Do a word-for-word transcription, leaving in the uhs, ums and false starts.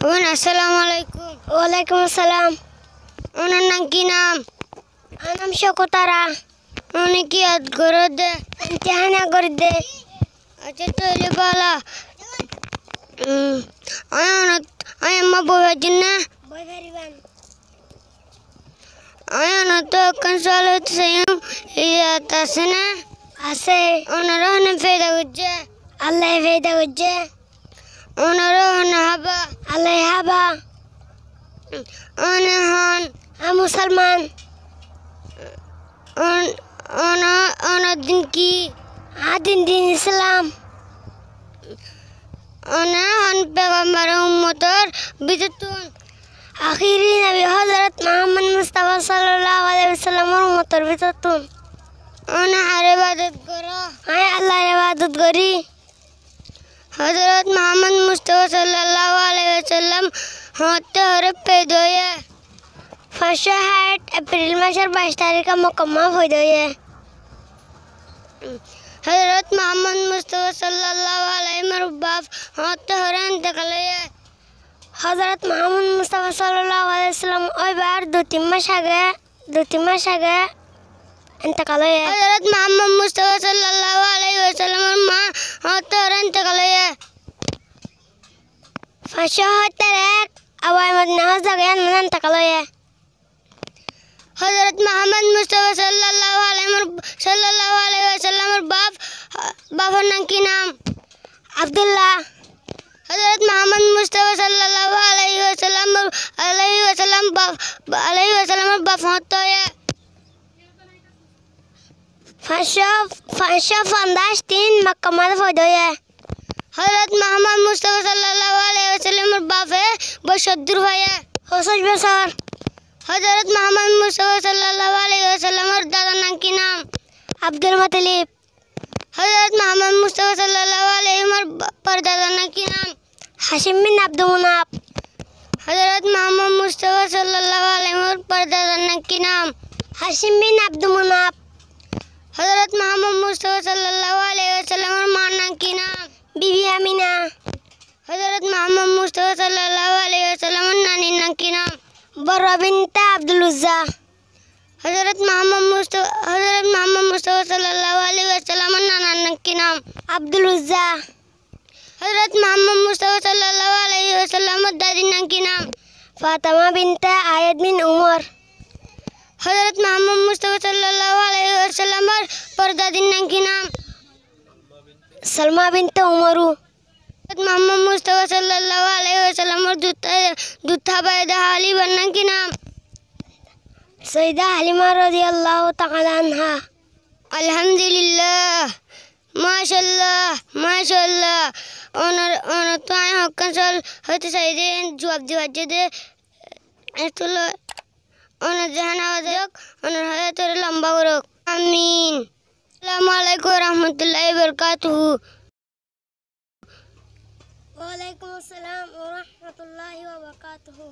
Oi, assalamu alaikum. Walaikum assalam. Ónar nam ki nam? Añár nam Cokotara. Óne ki yad goródde? Imtihán yad goródde. Accá, tóile bála. Um, aññí ónot, aññí ammá boi faijjum né? Boi faribá. Aññí ónottú ekkán sual hoitó saiyum, yad asé né? Asé. Ónore hone foida goijjé? Allaye foida goijjé. Ónore hone hába? Allaye hába. Óne hon? Aññí musolman. Ón-, óno-, ónor din ki? Añár din, din Islam. Óne hon pegambare ummotor bútottún? Ahéri nobi Hozorot Muhammod Mustafa sallallahu alaihi wasallamor ummotor bútottún. Óne hár ebadot goró? Aññí Allar ebadot gorí. Hozorot Muhammod Mustafa sallallahu alaihi wasallam hoñtté hoçé foida óiye? Fañs cót háit Epril macór baic taríke Mokka mazé foida óiye. Hozorot Muhammod Mustafa sallallahu alaihi wasallamor baf hoñtté hoçé entekal óiye? Hozorot Muhammod Mustafa sallallahu alaihi wasallam óibar dui tin mac age, dui tin mac age entekal óiye. Hozorot Muhammod Mustafa sallallahu alaihi wasallamor ma hoñtté hoçé entekal óiye? Fañs cót háit tarík Awaye Modina hozze giyé entekal óiye. Hozorot Muhammod Mustafa sallallahu alaihi wa-, sallallahu alaihi wasallamor baf, bafor nam ki nam? Abdullah. Hozorot Muhammod Mustafa sallallahu alaihi wasallamor, alaihi wasallam baf, alaihi wasallamor baf hoñtté óiye? Fañs cót, fañs cót fonzaic din Mokka mazé foida óiye. Hozorot Muhammod Mustafa sallallahu alaihi wasallamor bafe boc cót dur faiye? Foñcic bosór. Hozorot Muhammod Mustafa sallallahu alaihi wasallamor dadar nam ki nam? Abdul Muttalib. Hozorot Muhammod Mustafa sallallahu alaihi wasallamor ba-, pordadar nam ki nam? Hashim bin Abdul Munaf. Hozorot Muhammod Mustafa sallallahu alaihi wasallamor pordadar nam ki nam? Hashim bin Abdul Munaf. Hozorot Muhammod Mustafa sallallahu alaihi wasallamor maar nam ki nam? Bibi Amina. Hozorot Muhammod Mustafa sallallahu alaihi wasallamor nanir nam ki nam? Barra binte Abdul Uzza. Hozorot Muhammod Mustafa, Hozorot Muhammod Mustafa sallallahu alaihi wasallamor nanar nam ki nam? Abdul Uzza. Hozorot Muhammod Mustafa sallallahu alaihi wasallamor dadir nam ki nam? Fatima binte Ayad bin Umar. Hozorot Muhammod Mustafa sallallahu alaihi wasallamor pordadir nam ki nam? Salma binte Umaru. Hozorot Muhammod Mustafa sallallahu alaihi wasallamor dut, dut hába de Halibar nam ki nam? Sayyida Halima radiyallahu ta'ala anha. Alhamdulillah. Mashallah, mashallah. Ónor, ónottú aññí hokkán sual hoitó saiyí de, juab di faijjó de. Ettó loi, ónor zeén awaz ók, ónor hayat ore lamba gorok. Amin. Assalamu alaikum wa rahmatullahi wa barakatuhu. Walaikum assalam wa rahmatullahi wa barakatuhu.